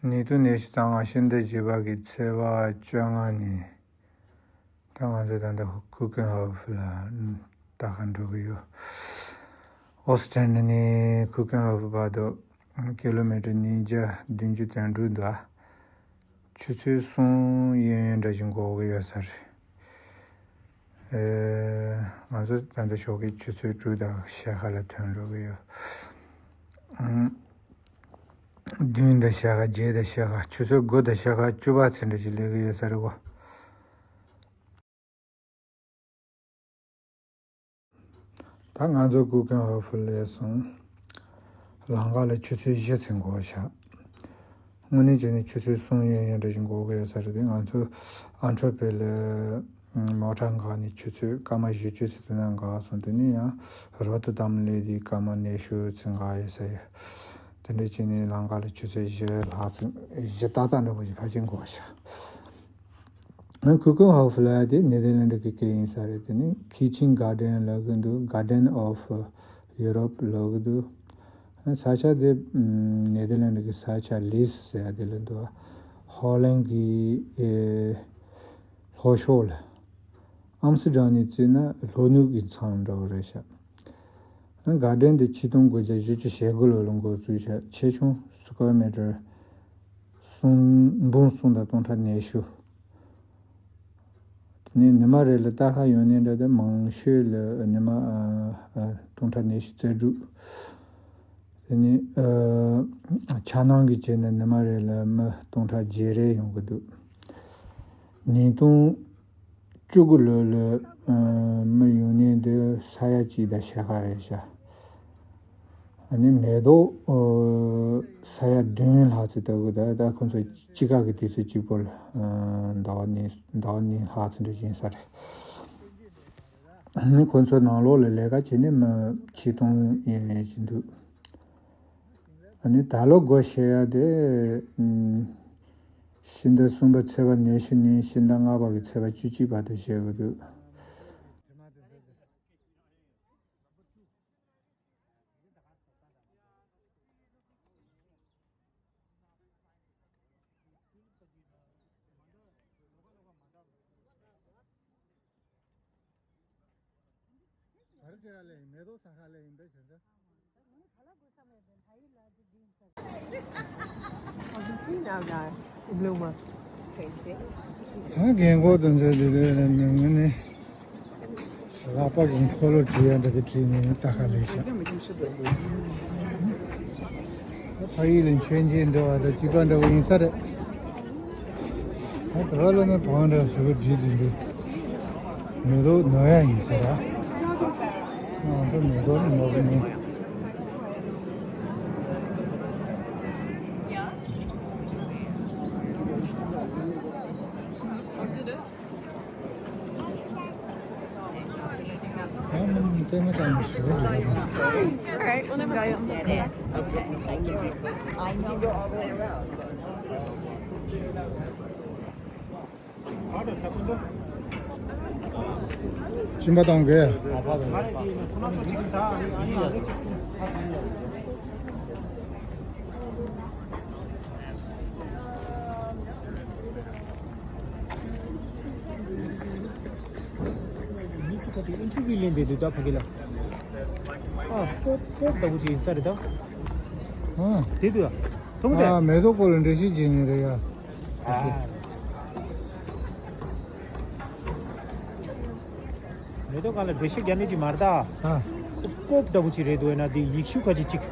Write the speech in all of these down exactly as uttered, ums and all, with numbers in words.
ཉིས་སྟོང་ཉི་ཤུ་རྩ་ལྔ་ཕྱི་ཟླ་བཞི་པ་གི་ཚེས་པ་བཅོ་ལྔ་ཉིན། ད་ང་ཚོ་ད་ལྟ་ཁུ་ཀེན་ཧོ་ཧྥེ་ལ་ལྟ་ག་འགྲོ་གི་ཡོད། ཨོ་སི་ཊན་ནས་ཁུ་ཀེན་ཧོ་ཧྥེ་བར་དུ་ཀི་ལོ་མི་ཊར་ཉིས་བརྒྱ་བདུན་ཅུ་དོན་དྲུག་འདུག་ཆུ་ཚོད་གསུམ་ཡན་ཡན་འདྲ་ཞིག་འགོར་གི་ཡོད་ས་རེད། ཨེ། ང་ཚོ་ད་ལྟ་ཞོགས་ཀའི་ཆུ་ཚོད་དྲུག་དང་ཕྱེད་ཀ་ལ་ཐོན་འགྲོ་གི་ཡོད། ཨང་། བདུན་དང་ཕྱེད་ཀ། བརྒྱད་དང་ཕྱེད་ཀ། ཆུ་ཚོད་དགུ་དང་ཕྱེད་ཀ་བཅུ་པ་ཚན་འདྲ་ཞིག་སླེབས་གི་ཡོད་ས་རེད་གོ། ད་ང་ཚོ་ཀུ་ཀེན་ཧོ་ཧྥེ་ལ་སླེབས་སོང་། ལམ་ཁ་ལ་ཆུ་ཚོད་བཞི་ཙམ་འགོར་ཤག་དངོས་གནས་བྱས་ན་ཆུ་ཚོད་གསུམ་ཡན་ཡན་འདྲ་ཞིག་འགོར་གི་ཡོད་ས་རེད་དེ། ང་ཚོ་ཨན་ཊོ་པེ་ལ་མོ་ཊ་འགག་ནས་ཆུ་ཚོད་སྐར་མ་བཞི་བཅུ་ཙམ་དེ་ན་འགག་སོང་། དེ་ནས་ཡང་རོ་ཏར་དམ་སླེབས་དུས་སྐར་མ་ཉི་ཤུ་ཙམ་འགག་ཡོད་ས་ཡོད། དེ་འདྲ་བྱས་ནས་ལམ་ཁ་ལ་ཆུ་ཚོད་བཞི་ལྷག་ཙམ། བཞི་ཏག་ཏག་འདྲ་པོ་ཞིག་ཕལ་ཆེར་འགོར་ཤག་ཨ། ཁུ་ཀེན་ཧོ་ཧྥེ་ལབ་ཡ་དེ་ནེ་དར་ལེན་ཌི་གི་སྐད་ཡིན་ས་རེད། དེ་ནི་ཁི་ཆིང་གར་ཌེན་ལབ་གི་འདུག Garden of Europe ལབ་གི་འདུག་ས་ཆ་དེ་ནེ་དར་ལེན་ཌི་གི་ས་ཆ་ལིས་ཟེར་ཡ་དེ་ལ་འདུག་ཧོ་ལན་གི་ཨེ་ལྷོ་ཕྱོགས་ལ། ཨམ་སི་ཊར་ཌམ་ནས་བརྩིས་ན་ལྷོ་ནུབ་ཀྱི་མཚམས་འདྲ་བོ་རེད་ཤག་ཨ། གར་ཌེན་དེ་ཆིག་སྟོང་དགུ་བརྒྱ་བཞི་བཅུ་ཞེ་དགུ་ལོ་ལ་འགོ་བཙུགས་ཤག་ཆེ་ཆུང་སི་ཀོར་མི་ཊར་གསུམ། འབུམ་གསུམ་དང་སྟོང་ཕྲག་ཉི་ཤུ། དེ་ནས་ཉི་མ་རེ་ལ་རྟ་ཁ་ཡོང་མཁན་འདྲ་དེ་མང་ཤོས་ལ་ཉི་མ་ཨ་ཨ་སྟོང་ཕྲག་ཉི་ཤུ་རྩ་དྲུག་དེ་ནས་ཨ་འཆར་སྣང་གི་བྱས་ན་ཉི་མ་རེ་ལ་མི་སྟོང་ཕྲག་བརྒྱད་རེ་ཡོང་གི་འདུག་ཉིས་སྟོང་བཅུ་དགུ་ལོ་ལ་ཨ་མི་ཡོང་མཁན་འདི་ས་ཡ་གཅིག་དང་ཕྱེད་ཀ་རེད་ཤག་ཨ་ནི་མེ་ཏོག་ཨོ་ས་ཡ་བདུན་ལྷག་ཙམ་ལྟ་གི་འདུག་ད་ཁོང་ཚོ་དཔྱིད་ཀ་གི་དུས་ཚོད་གཅིག་པོ་ལ་ཨ་ཟླ་བ་གཉིས། ཟླ་བ་གཉིས་ལྷག་ཙམ་འདྲ་ཡིན་ས་རེད། ཨ་ནི་ཁོང་ཚོ་ནང་ལོགས་ལ་ལས་ཀ་བྱེད་ནི་མི་ཆིག་སྟོང་ཡན་ཡན་ཞིག་འདུག་ཨ་ནི་ད་ལོ་སྒོ་ཕྱེ་ཡ་དེ་ཨ་ཕྱི་ཟླ་གསུམ་པ་ཚེས་པ་ཉི་ཤུ་ནས་ཕྱི་ཟླ་ལྔ་པ་གི་ཚེས་པ་བཅུ་གཅིག་བར་དུ་བྱེད་དགོས་འདུག་ག་རེ་བྱེད་ག་ལས་ཡིན། མེ་ཏོག་ཟ་ག་ལས་ཡིན་པས་བྱས་ཙང་། ད་རྒན་གོག་དེ་ཚོ་དེ་དེ་ནས་ནི་ལག་པ་གི་འཁོར་ལོ་བྲིས་ཡ་འདྲ་གི་བྲིས་ནས་ལྟ་ག་ལས་ཤག་ཕ་ཡུལ་ལ་མཆོད་མཇལ་འགྲོ་བ་དང་གཅིག་པ་འདྲ་བོ་ཡིན་ས་རེད། ད་དེ་བ་ལ་ནི་བང་འདྲ་ཞུ་བ་བྲིས་དེ་འདུག་མེ་ཏོག་ནོར་ཡ་ཡིན་ས་རེད། ང་ཚོ་མེ་ཏོག་ནི་ནོར་གི་མིན། All right, we'll just go. སྦྱིན་པ་གཏོང་དགོས། མི་གཅིག་ཁ་ཅིག་ཨིན་ཊར་བིའུ་ལེན་པའི་དུས་ད་ཕ་གི་ལ། ཨ་པོབ་པོབ་ལྟ་བུ་ཅིག་ཡིན་ས་རེད་ད། ཨ། དེ་དུས་ཨ། མཐོང་གི་ཨ་རེད། མེ་ཏོག་སྐོར་ལ་འགྲེལ་བཤད་བྱེད་མཁན་རེད་ཡ། ཨ། མེ་ཏོག་སྒང་ལ་འགྲེལ་བཤད་རྒྱག་ནི་ཅིག་མ་རེད་ད། ཨ། པོབ་ལྟ་བུ་ཅིག་རེད་འདུག་ཡིན་ན་དེ་ཡིག་ཤུ་ཁ་ཅིག་ཅིག་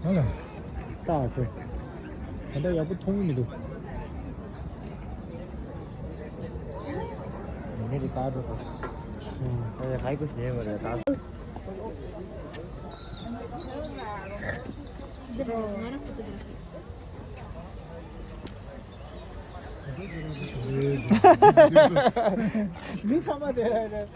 ཨ་ལ། ལྟ་ཨ་ཁོས། ད་ལྟ་ཡག་པོ་མཐོང་གི་མི་འདུག་མི་རེད་ད་འགྲོ་ས། ཨ་ཡ་ག་ཡི་ཁོ་ཞིག་ཉན་མ་རེད་ད། མི་ཚང་མ་དེ་རེད།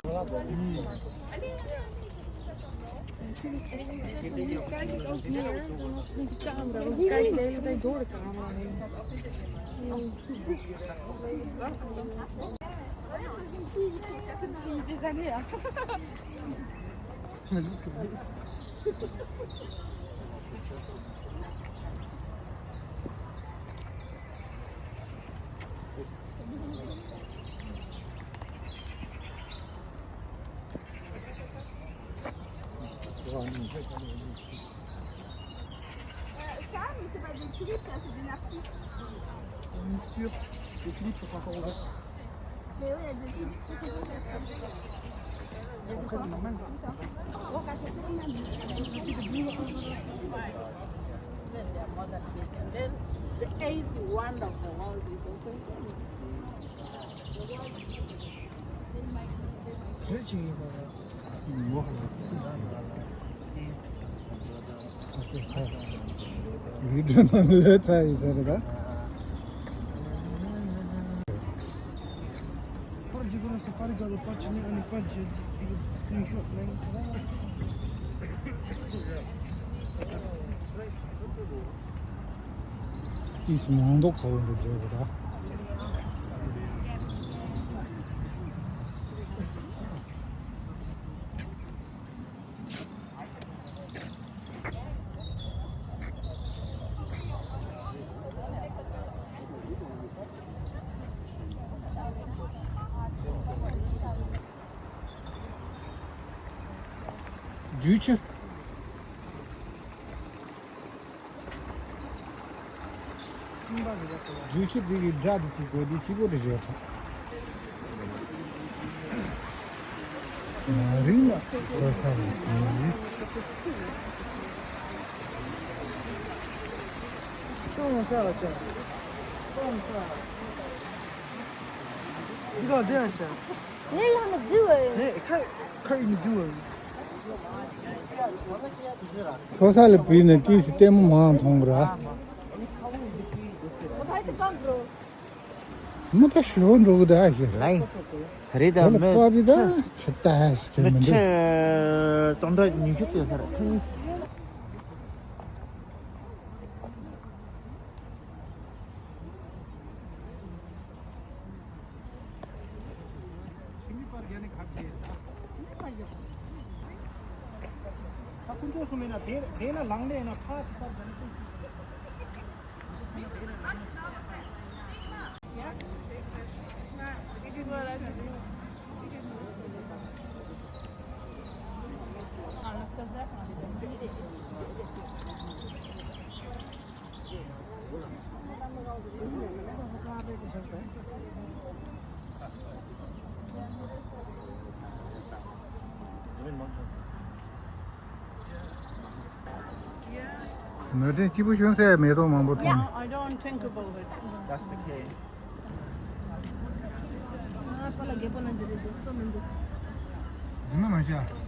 Tulipes, c'est des narcisses. Une mixture de tulipes, c'est pas encore ouvert. Mais oui, il y a des tulipes. Après, c'est normal. Then the eighth wonder of the world is also Video number ཚར་ཡིན་ས་རེད་ད། Pode, quando você fala que eu não pode nem, eu não pode, screenshot, né? ཏིས་མང་དོག་ཁ་བོ་འདུག་བརྗོད་གི་ར། རྒྱུ་ཆུ། རྒྱུ་ཆུ་དེ་གི་སྒྲ་དེ་གཅིག་པོ་དེ་གཅིག་པོ་དེ་བཞག་ཐུབ། མ་རིག་ན་ཁོ་ས་རེད། ཤོང་ས་ལ་ཅང་། ཤོང་ས། འདི་ག་འདི་ཡང་ཅང་། ངས་ལ་མི་འདུག་བས། ངས་ཁ་ཁ་ཡིན་མི་འདུག་བས། མཐོ་ས་ལ་བུད་ནས་ཏིས་ལྟད་མོ་མང་མཐོང་གི་ར། མོ་ད་ཞོ་འགྲོ་གི་ད་ཞེས། ལའི། ད་རེས་ད་ད་ལ་མི་པ་རི་ད་ཁྲི་ཆུ་ད་ཞིག་མི་མི་ཁྲི་འདུག་སྟོང་ཕྲག་ཉི་ཤུ་ཙམ་ས་ར་ཁ་ཉིས། ནོར་འཁྲུལ་སྐྱིད་པོ་བྱུང་ཟེར་མེ་ཏོག་མང་པོ་མཐོང་། Yeah, I don't think about it. That's okay. ཨ་ཕ་ལ་རྒད་པོ་ལ་འཇིགས་རེད་འདུག་སོ་མི་འདུག་རྫུན་མ་མ་བཤད།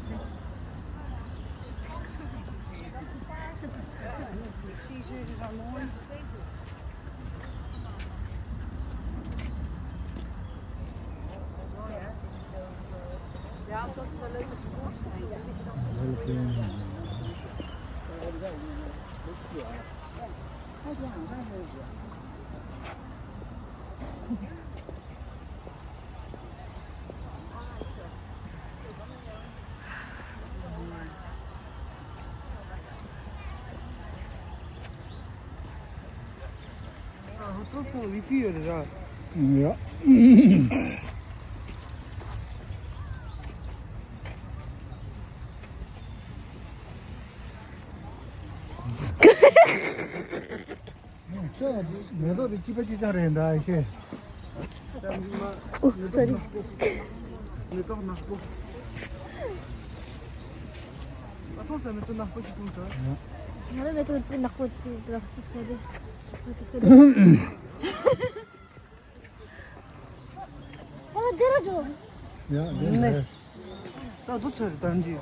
ཨ་ཧོ་ཏོ་ཏོ་ཝི་ཕི་ཡོད་རེད་ར། ཡ། ཁྱོད་མེ་ཏོག་དེ་སྐྱིད་པ་སྐྱིད་ཅང་རེད་འདྲ་ཤེས། ཨོ་སོ་རི། མེ་ཏོག་ནག་པོ། ཨ་ཐོང་ས་མེ་ཏོག་ནག་པོ་ཅིག་ཐོང་ས། ང་རང་མེ་ཏོག་དེ་ནག་པོ་ཅིག་རག་སི་སི་ཁ་དེ། ཨ་དེ་ར་འགྲོ། ཡ་དེ་ནས། ད་དུ་ཚར་དང་ཅི།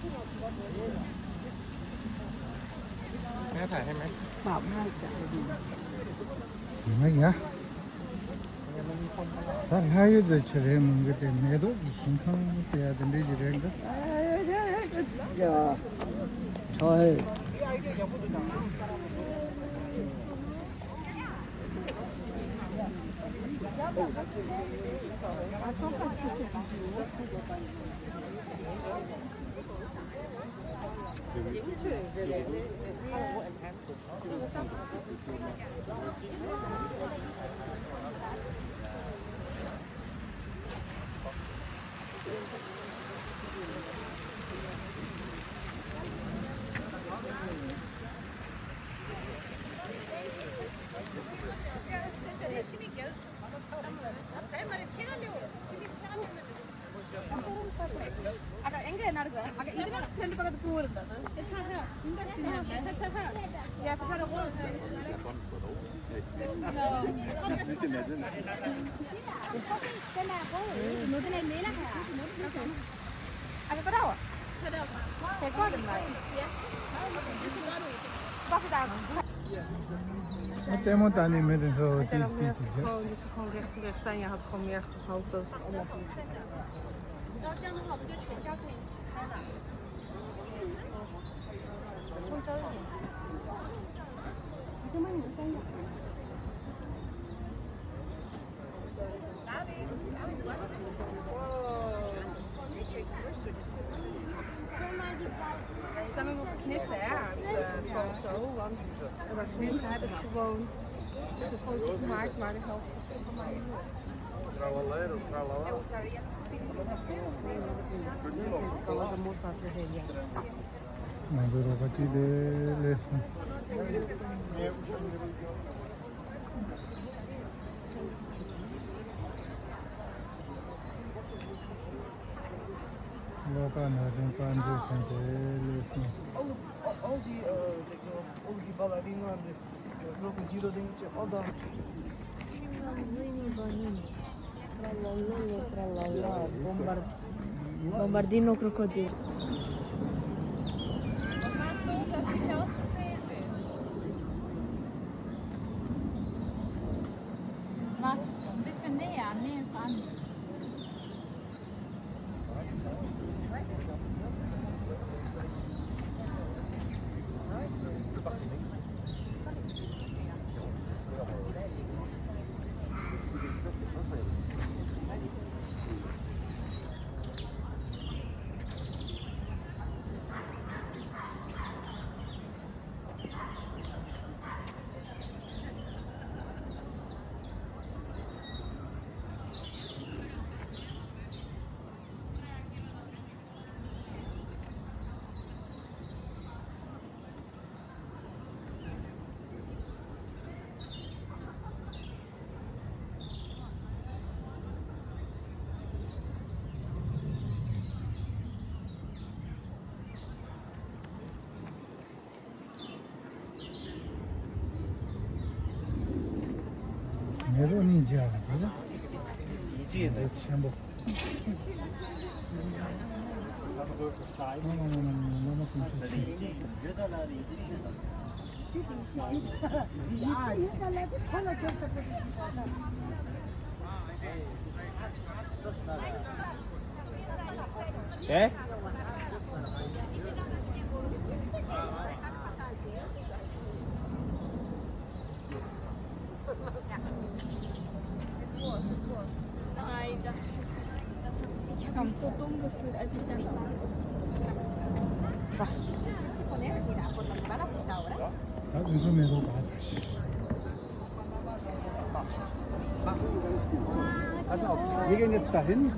ང་ད་ཧེ་མེད། མ་མ་ཡ། ད་ལྷ་ཡུལ་དུ་ཆུ་རེད་མང་གི་དེ་མེ་ཏོག་གི་ཞིང་ཁམས་ཟེར་ཡ་དེ་འདྲའི་ཞིག་རེད་འདུག་ཡ། ཁྲ་ཧེ། அக்கா, எங்க என்ன இருக்கு? அக்கா, இதுல ரெண்டு பக்கத்து பூ இருந்தது. இந்த சின்ன. 야, 그거라고. ལྟད་མོ་ལྟ་ནི་མི་དེ་ཚོ་ཏིས་ཏིས་ཟེར་གྱི། 然后这样的话，我们就全家可以一起拍了。Quand même, on peut tenir ça, euh, pour le show, hein. On va finir ça, c'est tout bon. C'est trop du mal, mal, mal. ང་ཚོ་རོགས་པ་གཅིག་དེ་སླེབས་སོང་། བློ་དཀར་ནག་ཅན་དཀར་མཛེས་ཁང་དེ་སླེབས་སོང་། Al, al die, eh, zeg maar, al die ballerina's, die krokodil-dingetjes, al dat. Tra la la la, tra la la, bombar-, bombardino crocodilo. Lass ein bisschen näher, näher an. ངེད་རོ་གཉིས་མཇལ་བ་དེ་ལ་ཡིད་ཆེས་ཆེན་པོ། ཨེ། Nein, das fühlt sich, das hat sich, ich habe mich so dumm gefühlt, als ich da stand. ད་དུས་ཚོད་མེད་དོ་ག་ཚ་ཤི། Pass auf, wir gehen jetzt dahin.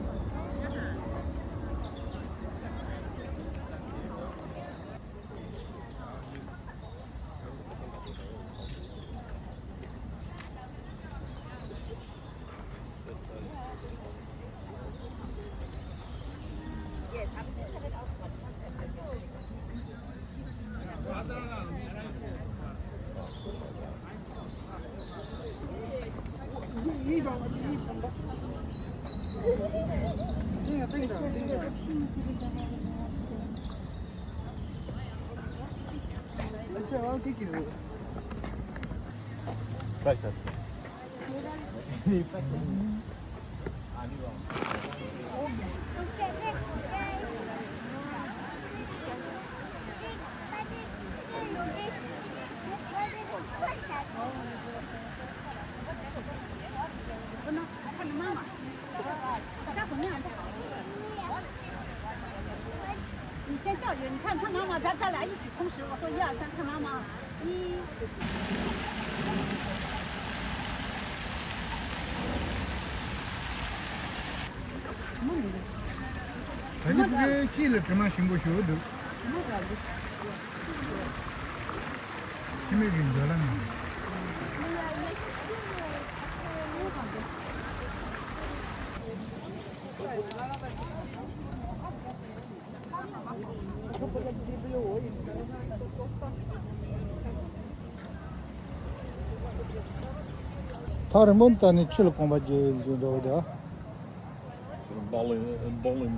Price. Mama. 你先笑一下，你看他妈妈，咱咱俩一起同时，我说一二三，看妈妈，一。ད་ནི་ཕ་གིའི་དཀྱིལ་ལ་དྲི་མ་ཞིམ་པོ་ཞིག་འདུག་ཕྱི་མིག་གི་འཇའ་ལམ་ནང་། ཐག་རིང་པོ་ནས་ནི་ཆུ་ལ་གོམ་པ་རྒྱག་བཞིན་འདུག་ད། Bowling, bowling.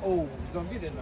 Oh, zombie རེད་ལ།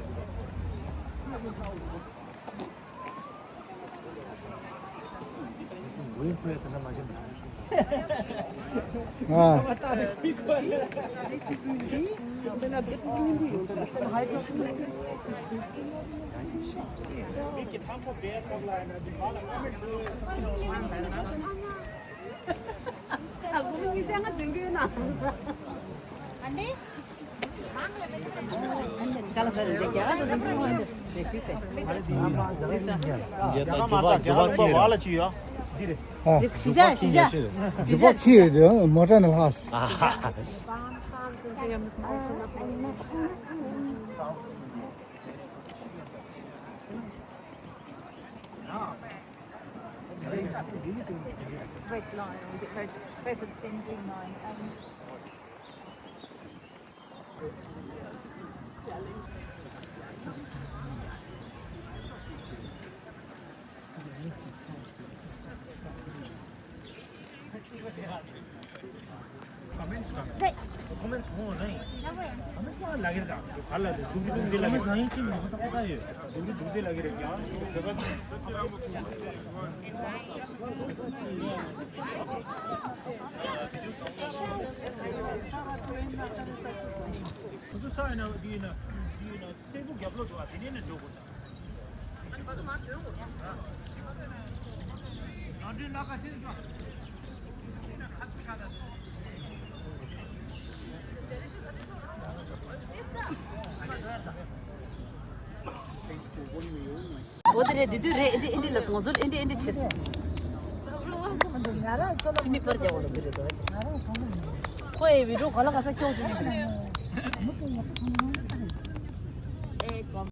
Red line, or is it red, red with thin green line? Um, comments ཁོང་རང་comments ཁོང་ལ་གིར་ག་ག་ལ་དེ་དུག་རི་དུག་རི་ལ་གིར་གང་ཡིན་ཅི་མི་ཧོ་ད་ཁོ་ད་ཡོད། དུག་རི་དུག་རི་ལ་གིར་ཀྱང་དེ་ག་ཁོ་ཚོ་ས་ཡིན་ན་འདི་ཡིན་ན་འདི་ཡིན་ན་སེར་པོ་རྒྱབ་ལོག་འདུག་ཨ། དེ་ནས་ནས་འགྲོ་དགོས། འོ་དེ་རེད། དེ་དུས་རེད། ཨེ་འདྲ་ཨེ་འདྲ་ལ་སོང་ཚོར་ཨེ་འདྲ་ཨེ་འདྲ་བྱས། ཕྱི་མིག་པར་རྒྱག་འོ་ལ་འདི་རེད་དོ། ཁོ་ཨེ་བི་ཌིའོ་ག་ལ་ག་ས་ཁྱོག་བྱུང་། ཨེ་གོམ།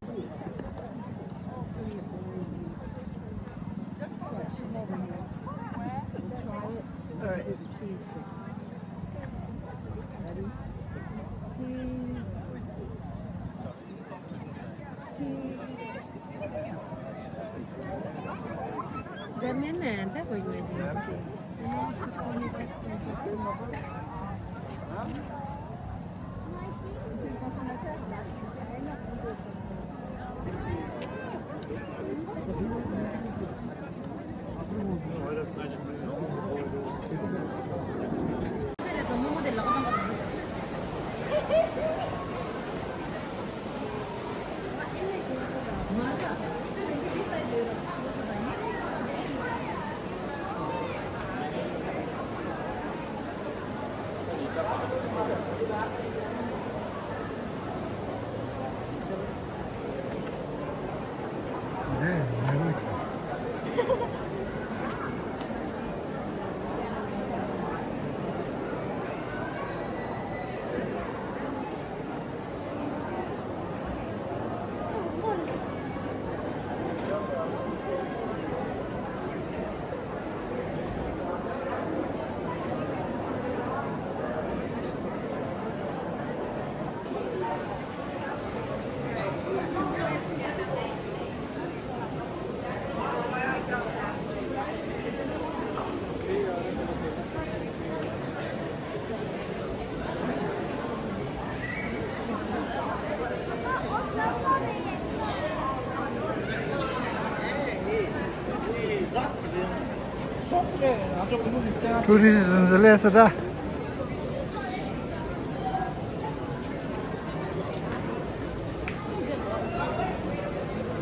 ཊུ་རི་སི་ཊི་ཚོ་སླེབས་སོང་ད།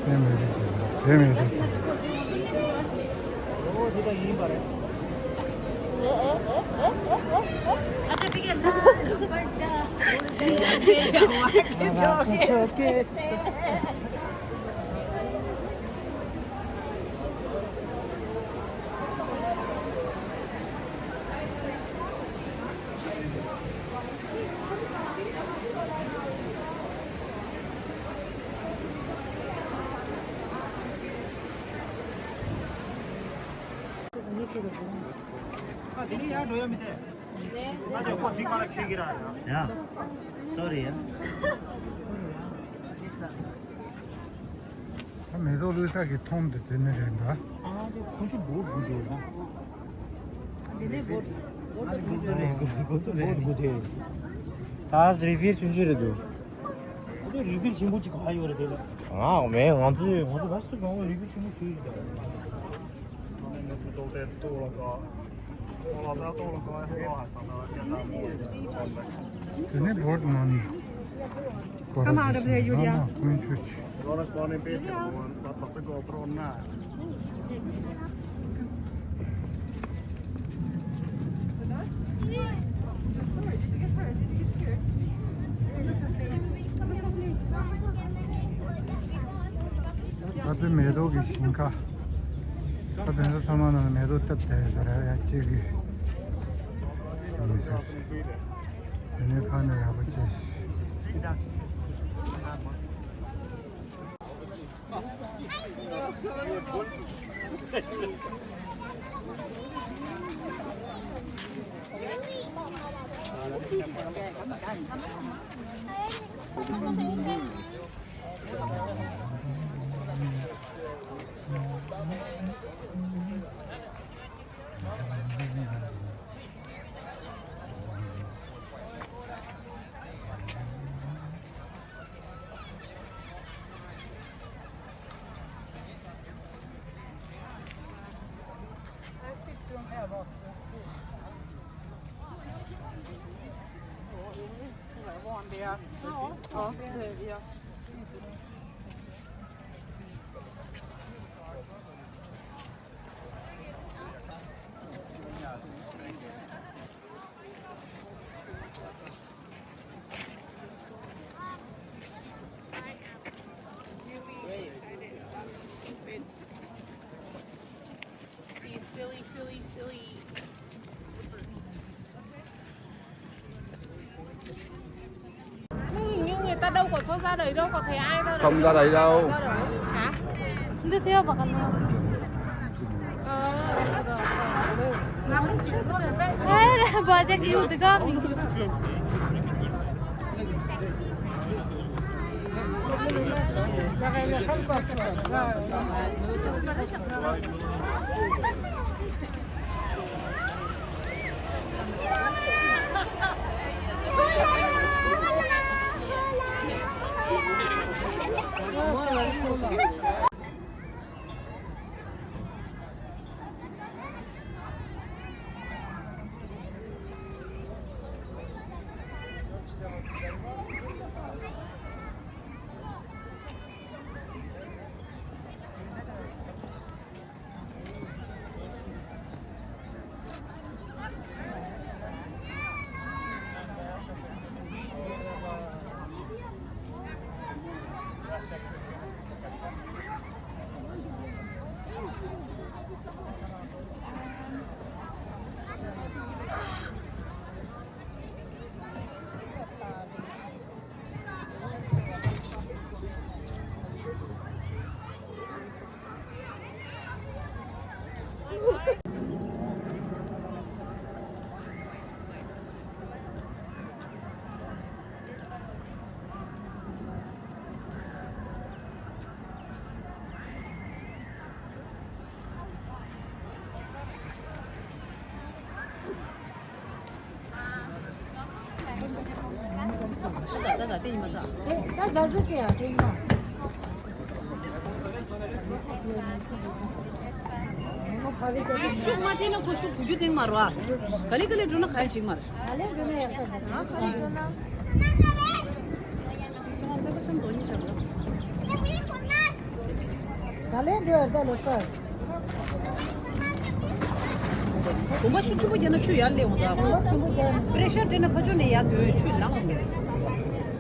དེ་མི་རིགས་ཅིག་རེད། དེ་མི་རིགས་ཅིག་རེད། ཨོ་དེ་ད་ཡིན་པ་རེད། ཨེ་ཨེ་ཨེ་ཨེ་ཨེ་ཨེ། ཨ་ད་པི་ཀེ་ན་ལུག་པར་ད། ཨ་ཆོ་ཀེ། ཡ། སོ་རི་ཡ། ད་མེ་ཏོག་བླུགས་ས་གི་མཐོང་དེ་དེ་ནི་རེད་འདུག་ཨ་ཅེ་ཁོང་ཚོ་བོ་དགུ་དེ་ཡོད་ན། འདི་ནི་བོ་བོ་དགུ་དེ་ཡོད། ད་རི་ཕིལ་ཆུང་ཆུང་རེད་འདུག་ཁོང་ཚོ་རི་ཕིལ་ཆེན་པོ་ཅིག་ག་ཡོད་རེད་དེ་ལ། ང་མེད། ང་ཚོས་ང་ཚོ་བར་སུ་གང་བ་རི་ཕིལ་ཆེན་པོ་ཞིག་ཡོད་ད། དེ་ནས་བོད་ནང་སྐོར་ར་ཅིག་ཡོད་ན་དཀོན་མཆོག་ཆེ། ད་ལྟ་མེ་ཏོག་གི་ཞིང་ཁ། ད་དེ་ཚོ་ཚང་མ་ནང་མེ་ཏོག་བཏབ་བསྡད་ཡོད་ས་རེད། ཡ་གཅིག་གི་མི་ཟེར། དེ་ནས་ཕར་ནས་ཡག་པོ་བྱས། These silly, silly, silly slippers. དེ་ཡིན་མ་ད། ཨེ་ད་ཟ་ཟ་ཅེ་ཡ་དེ་ཡིན་མ། ཤུགས་མ་ཐེབས་ན་ཁོ་ཤུགས་གུ་རྒྱུ་དེང་མ་རོ། ག་ལེ་ག་ལེ་འགྲོ་ན་ག་ཡང་ཅིག་མ་རེད། ག་ལེ་འགྲོ་ན་ཡག་ས་རེད། ཨ་ག་ལེ་འགྲོ་ན། ག་ལེ་འགྲོ་ཡག་ད་ལོ་ཀ། གོམ་པ་ཤུགས་ཆེན་པོ་རྒྱག་ན་ཆུ་ཡར་སླེབས་འོང་ད། གོམ་པ་ཆེན་པོ་རྒྱག་ན། པེ་རེ་ཤར་སྤྲད་ན་ཕར་ཕྱོགས་ནས་ཡར་དོན་ཆུ་ལངས་འོང་གི་རེད།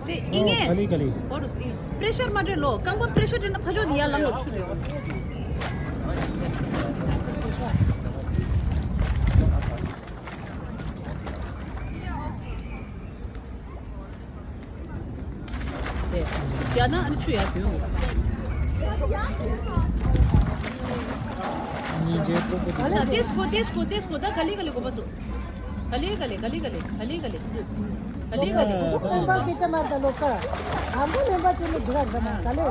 དེ་ཨིན་ངེས། ག་ལེ་ག་ལེ། ཨོ་རུ་སི་པེ་རེ་ཤར་མ་སྤྲད་ལོ། རྐང་པ་པེ་རེ་ཤར་སྤྲད་ན་ཕར་ཕྱོགས་ནས་ཡར་ལངས་འོང་ཆུ་ལེབ་འོང་། དེ་རྒྱ་ནག་ཨ་ནི་ཆུ་ཡར་དོན་འོང་། སྙིང་རྗེ་སྤྲོ་པོ་འདུག་ད་ཏེས་གོ་ཏེས་གོ་ཏེས་གོ་ད་ག་ལེ་ག་ལེ་གོ་པ་ཚོ། ག་ལེ་ག་ལེ་ག་ལེ་ག་ལེ་ག་ལེ་ག་ལེ་ག་ལེ་ག་ལེ། ལོ་ཀ་སྐྱེ་ཆ་མར་ད་ལོ་ཀ། ཨ་མ་ལེན་པ་ཅན་ནི་འདི་ག་འདི་མ་ད་ལེ།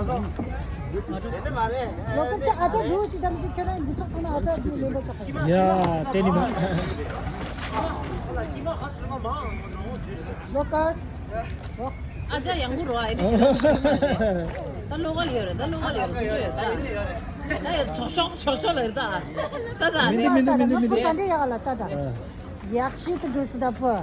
ལོ་ཀ་ཨ་ཅག་འདུག་ཅི་དམ་ཞིག་ཁྱོད་རང་འདི་ཚོགས་ཐོག་ན་ཨ་ཅག་འདི་ལེན་པ་ཆོག་ག་ཡ་དེ་ནི་མ། ལོ་ཀ། ཨ་ཅག་ཡང་གུ་རོ་ཨ་ནི་ཞིག་ལ་ད་ལོ་ཀ་ལ་ཡོད་རེད། ད་ལོ་ཀ་ལ་ཡོད་རེད། ད་ལོ་ཀ་ལ་ཡོད་རེད། ད་ལོ་ཀ་ལ་ཡོད་རེད། ད་ཡོད་ཆོག་ཆོག་ཆོག་ཆོག་ལ་ཡོད་ད། ད་ད་མི་འདུག་མི་འདུག་མི་འདུག་མི་འདུག་ག་འདྲ་ཡག་ལ་ད་ད། ཡག་ཤོས་དུ་འགྲོ་སྲིད་ད་པོ།